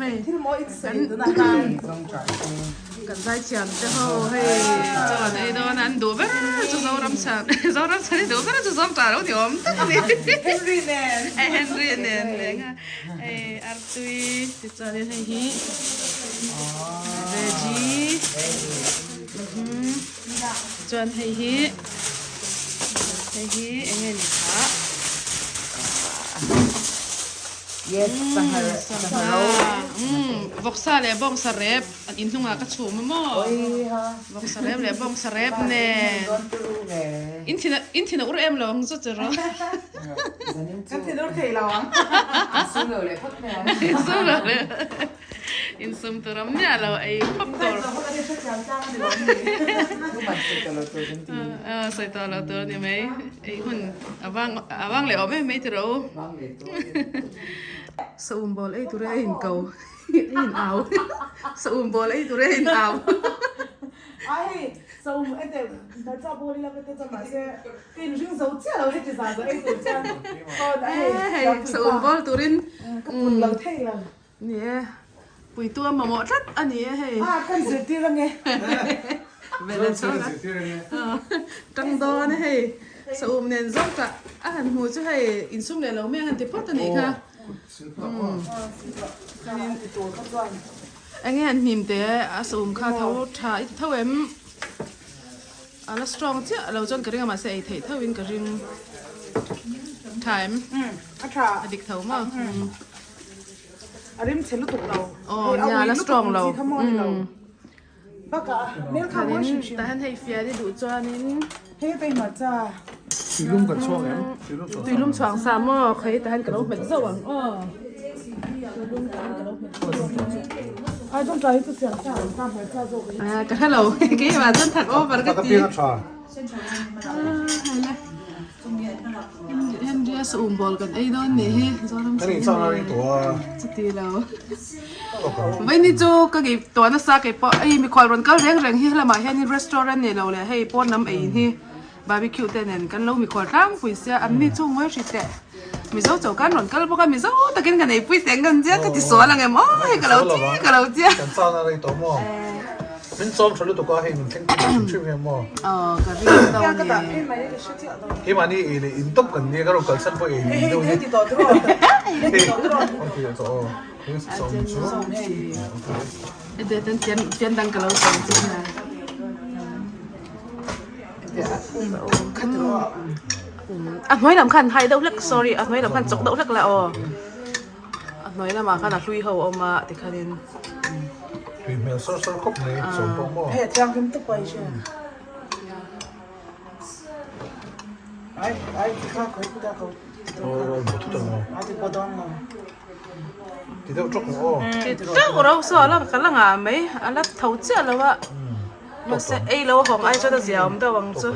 Hei kan zaithiam te ho hei chaw an ei dawn a an duh ber chu Zoram chhan Zoram chhan i duh ber chu Zawngṭah lo ni awm tak a ni Henry nen Henry nen leng a hei artui tichuanin hei hi veggie Chuan hei hi hei hi eng nge ni kha Yes, sangha sangha ro. Vawksa leh bawngsa rep an inhnungah ka chhum a maw? Vawksa rep leh bawngsa rep nen. In thin in thin a ur em lo ang chu chu rawh. Kan thin ur thei lo ang. Insum lo leh phawt mai ang. Insum lo leh. Insum tur awm miah lo ei khawp tur. Sawi tawh lo tur a ni mai. Ei hun a vang a vang leh awm em mai tiraw u. Saum bawl ei tur a in ko a in au. Saum bawl ei tur a in au. Hei saum bawl turin. Ni e, puitu a mamawh tlat a ni e hei. Ah, kan zirtir ange. Vele chuan a tang dawn e hei. Saum nen zawk tah a han hmu chu hei insum leh lo mai ang han ti phawt a nih kha. Enge han hnim te a saum kha tho tha i ti tho em? A la strong chiah lo chuan ka ring a mahse ei theih tho in ka ring. Tha em? A tha. A dik tho maw? A rim chhe lutuk lo. Aw nia a la strong lo. Bakah hmel kha mawi hrim hrim. Tah hian hei fian i duh chuanin. Hei ka hmarcha. Tuilum kan chhuak em? Tuilum chhuang sa maw? Khawi tah hian ka lo hmet zauh ang aw. Tuilum tah hian ka lo hmet zauh ang. Ai dawng ṭai hi chu siam sa ang ta hmarcha zawk hi. Ka hre lo keimah chuan thak over ka ti. Henry-a saum bawl kan ei dawn nih hi Zoram chuti lo Vaini chu ka ngei tawh nasa kei pawh hei mikhual rawn kal reng reng hi helamah hianin restaurant nei lo leh hei pawn lam ei hi barbecue te nen kan lo mikhual tlangpui sia an ni chu ngawi hri teh Mizo chaw khan rawn kal bawk a Mizo takin kan eipui teh ang kan tia ka ti sual ang em aw hei ka lo ti ka lo tia. Kan chana rei tawh maw? Min chawm tha lutuk a hei min thleng thin hrim hrim hian maw? Aw ka ring deuh a ni. Keimahni ei leh in tawp kan nia ka rawn kalsan pawh ei leh in deuh hi. Hei ti tawh aw. Sawm chu. Hei ten fian dang ka lo sawi chu nia. A hnuai lam khan hai deuh hlek sorry a hnuai lam khan chawk deuh hlek la aw a hnuai lamah khan a hlui ho a awm a tikhanin Tui hmel sawr sawr khawp mai sawm pawh maw Hei a thianghlim tawp a i hria Ai ai tikha khawi puta ko Aw aw ti tawh A ti pawh dawn lo Ti deuh tawk ang aw Ti deuh rau saw a la ka la ngah mai a la tho chiah lo a. Mahse ei lo hawng ai chuan a zia awm deuh ang chu.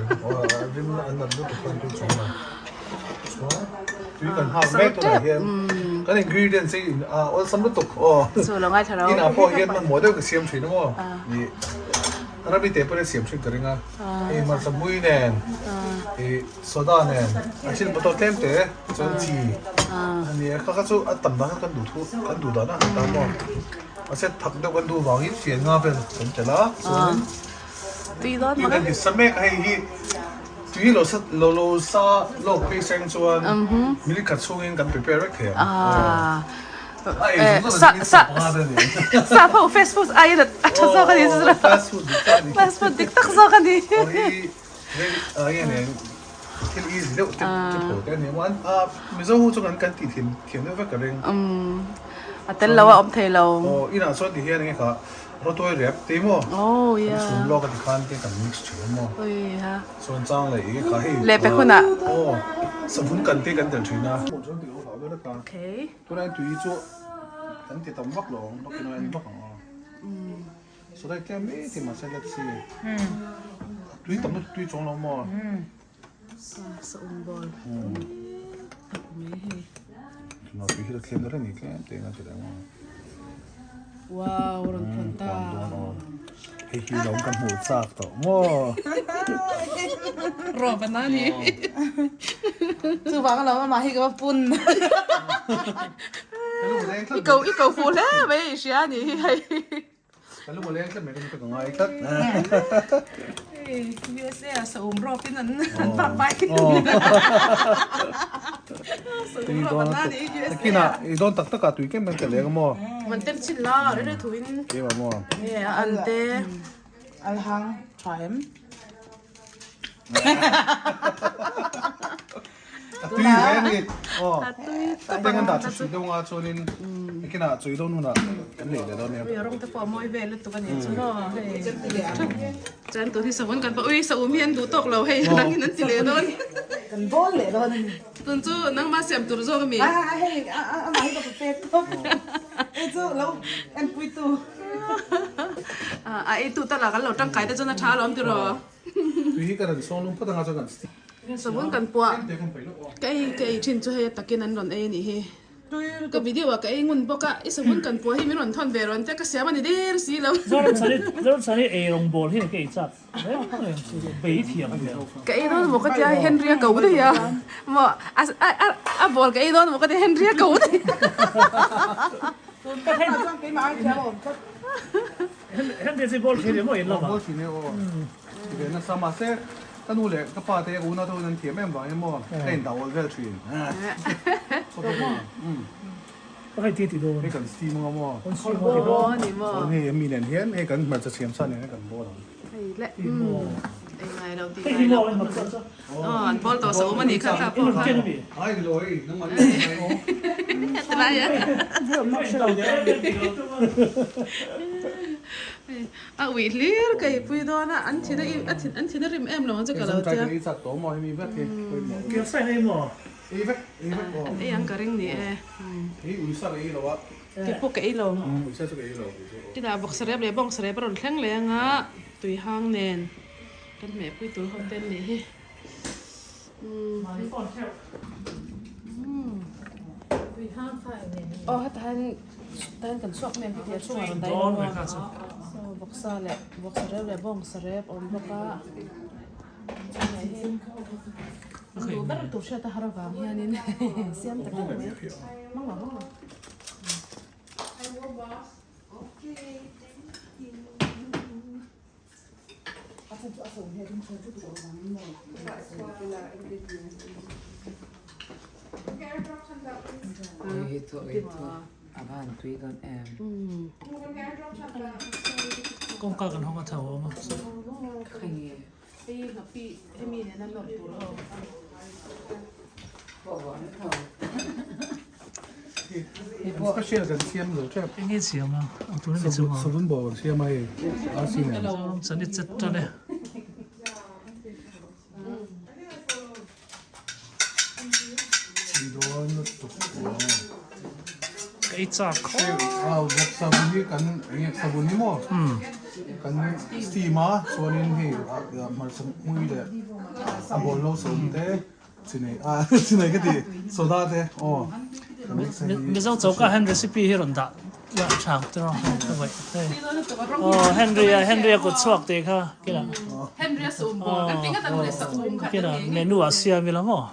Chu lo ngaithla lo. A set thak deuh kan duh vangin fian nga vel kan tel a chuanin tui dawn tui kan ti sa mek a hei hi tui lo sa lo lo sa lawk phei seng chuan minute khat chhungin kan prepare vek thei ang a ei zawng zawng an sa panga vel ni sa pho fast food aiin a tha zawk a ni chu fast food dik tak a ni fast food dik tak zawk a ni aw hi a nge nen thil easy deuh te te pawh te a ni a mizo ho chu kan kan tih thiam thiam deuh vek ka ring. A tel lo a awm thei lo. Aw inah chuan ti hian enge kha rawtuai rep te maw Oh yeah. Kan chhum lawk a ti khan te kan mix thin a maw. Ui ha. Chuan chang leh enge kha hei. Leh pek hunah. Aw savun kan te kan tel thin a. Chuan ti lo hlau deuh lek a. Okay. Tunah hian tui chu kan ti tam vak lo ang bawk in a en vak ang aw. Saw lai tlem mai ti mahse let's see. Tui tam lutuk tui chuang lo maw. Sa sa um bawl. Tak mai hei. Tuna tui hi la thlem deuh hlek ni tlem te eng a ti leh maw. Wow rawn thawn ta. Hei hi lawm kan hmuh chak tawh maw. Rawh pa na ni. Chuvang alawm amah hi ka va pun. I ko i ko fuh hle mai i hria a nih hi hei. Ka lung a leng tlat mai ka ka ngai tlat. Hei USA ah saum rawp in an an vak vai. Saum rawp an la nih hi USA ah. Kinah i dawn tak tak ah tui kem kan ka leng a maw. Man tem chin la rei rei thu in. Keimah maw. Nge a an te. Al hang tha em? A tui hle a ni. Aw. A teng an dah chu sui deuh nga chuanin nakinah chawi dawn hunah kan lei leh dawn nia. Ui a rawng te pawh a mawi vel lutuk a nih chu maw hei. Chuan tun hi savun kan pawh ui saum hi an duh tawk lo hei dangin an ti leh dawn. Kan bawl leh dawn a ni. Tun chu nangmah siam tur zawk a mi. A hei amah hi ka pe pek tawp. Hei chu lo enpuitu. A eitu tal ah kan lo tangkai te chuan a tha alawm tiraw. Tui hi ka rawn sawng lung phawt anga chuan kan steam. Savun kan puah ka ei ka ei thin chu hei a takin an rawn ei a nih hi. Ka video ah ka ei ngun bawk a, i savun kan puah hi min rawn thawn ve rawn tia ka siam a ni der si lo. Zoramchhani ei rawngbawl hi ka ei chak reng reng chu bei thiam hmel. Ka ei dawn maw ka tia Henry a ko daih a, maw a a a bawl ka ei dawn maw ka tia Henry a ko daih a. Henry chu ball thin emaw in lama. Ball thin e aw. Ti ve nasa mahse ka nu leh ka pa te unau te ho in an thiam em vang emaw ka in dah awl vel thin. Ka hei ti ti dawn. Hei kan steam anga maw. Kan steam anga ti dawn. Ni maw. Chuan hei mi nen hian hei kan hmarcha siam sa nen hian kan bawl ang. Hei le ei ngai lo ti ngai lo. Aw an bawl tawh sa awm a nih kha kha pawh kha. Ai ni lo hei nangmah ni lo. Tilai a. A uih hlir ka i pui dawn a an thin a a thin an thin a rim em lo ang chu ka lo tia. Ei chak tawh maw hemi vek hi pawimawh. Kir sain ei maw? Ei vek ei vek aw. An ei ang ka ring ni e. Hei ui sa ka ei lo a. Kei pawh ka ei lo. Ui sa chu ka ei lo. Kinah vawksa rep leh bawngsa rep a rawn thleng leh anga tui hang nen. Kan hmehpui tur ho te an nih hi. Aw heta hian heta hian kan chhuak mai ang heti a chhungah rawn daih dawn a saw vawksa leh vawksa rep leh bawngsa rep a awm bawk a duh ber tur hriat a har avang hianin siam ta ber mai hmang lo hmang lo. Kawngka kan hawng a tho awm a. Special kan siam lo tep. Enge siam a? Ang tuna mi chu. Savun bo kan siam a hei. A si nen. Chani chet tan e. Dawn lutuk. Ka ei chak khawp. A vawk savun hi kan enge savun hi maw? Kan steam a chuanin hei hmarcha hmui leh a bawl lo sawm te. Chinei a chinei ka ti soda te aw kan mix a hi. Mizo choka hian recipe hi rawn dah lah chang te rawh ka vaih hei aw Henry a Henry a kut chhuak tih kha kila Henry a saum bawr kan ti ngat ang le saum kha kila menu ah siam ila maw.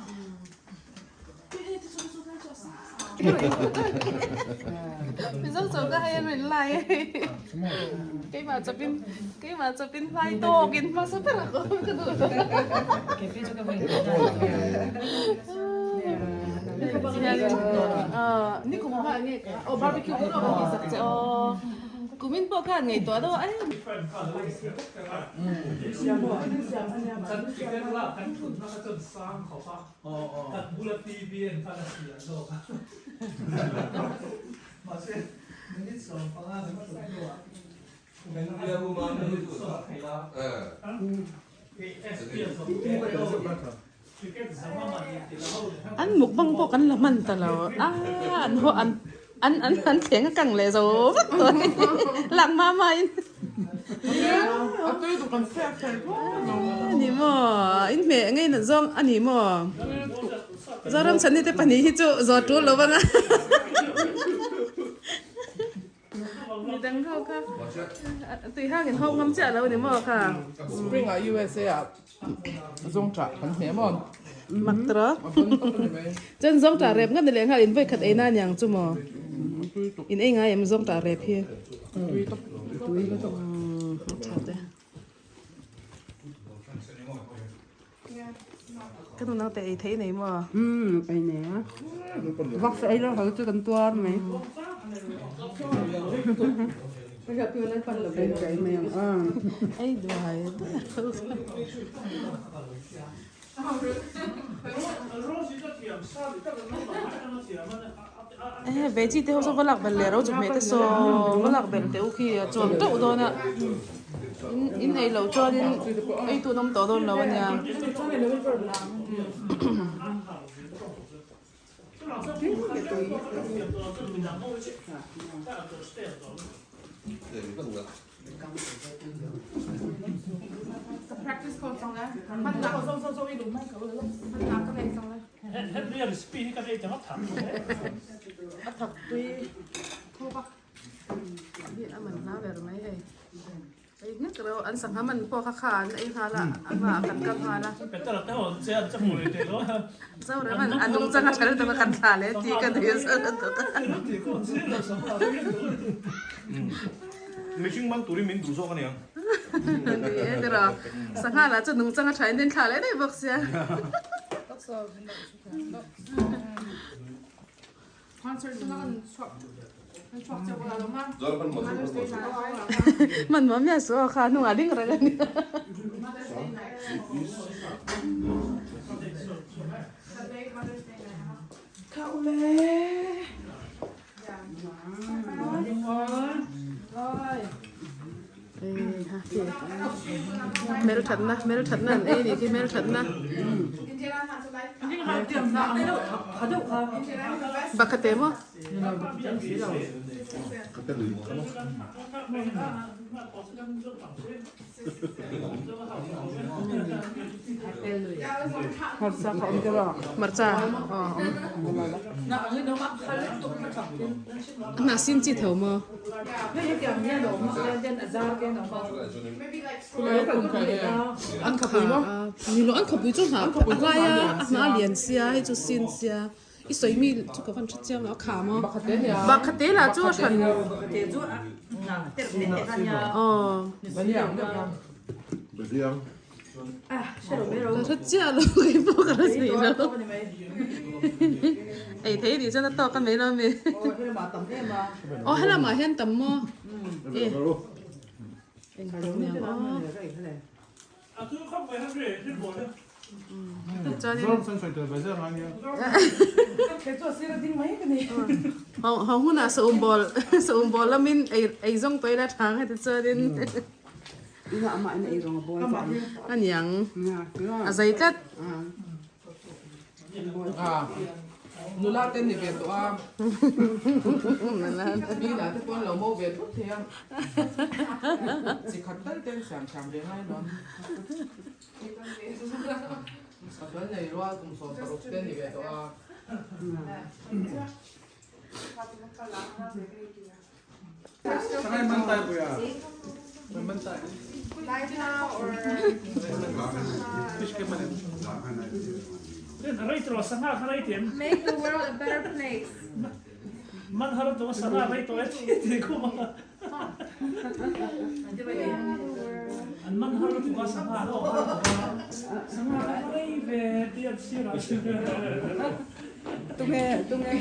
Mizo choka hei an rawn lai a hei keimah chawpin keimah chawpin hmai tawkin hmasa ber a awm ka duh lo. Nikum kha nge aw barbecue pawh kan tih sak che aw kumin pawh khan ngaihtuah deuh a. Kan bula TV en khan a hria zawk a. Mahse, minute 15 emaw tluk hnuah An mukbang pawh kan la hman ta lo a, an haw an an an an thleng a kang leh zo vek tawh a ni lak hma hma in. A ni maw in hmeh ngei nat zawng a ni maw Zoramchhani te pahnih hi chu zawh tul lo vang a. Midang ho kha tui hang in ho ngam chiah lo ni maw kha. Spring ah USA ah zawng tah kan hne maw. Mak tawh. Chuan zawng tah rep ngat ni leh nghal in vawi khat ei na niang chu maw. In ei ngai em zawngtah rep hi? Umm a tha te. Ka nu naute ei thei nei maw? Umm ei nei a. Vak sa ei lo ho chu kan tuar mai. Ei duai duai. Veggie te ho saw va lak belh leh ro chu hmeh te saw va lak belh teh u khi a chuang teuh dawn a in ei loh chuanin ei tun awm tawh dawn lo a nia. A thak tui hi a man hla ber mai hei ei nghek reuh an sangha man pawh kha kha an ei nghal a a hmaah kan kal nghal a Zoram an a nungchang a tha lutuk a kan thla leh tih ka nuih a za lutuk a. Mihring man turin min duh zawk a niang. Ni e tiraw sangha lah chu nungchang a tha in thla leh daih bawk sia. Hmanhmawh miah suh aw kha hnungah ding reng a nia. Hmelthatna hmelthatna an ei nih khi hmelthatna Bakhate maw? Hmarcha aw awm. Hnah sin chi tho maw? An khapui maw? Ni lo an khapui chu hnah a lai a a hnah a lian sia hei chu sin sia i sawi mi chu ka van hre chiang lo a kha maw? Bakhate lah chu a hran aw. Ka hre chiah lo kei pawh ka la sawi lo ei thei nih chuan a tawk a mai lo ami aw helamah hian tam maw e eng tak ni ang aw chuanin ho hunah saum bawl saum bawl lamin ei ei zawng tawh ila tha ang heti chuanin. A niang a zei tlat. Nula te ni ve tawh a. Nula te pawh an lo mo ve thut thei a. Chi khat tal te an siam thiam ve ngai lo. Pasal nei rual kum 16 te ni ve tawh a. Make the world a better place. Tunge tunge.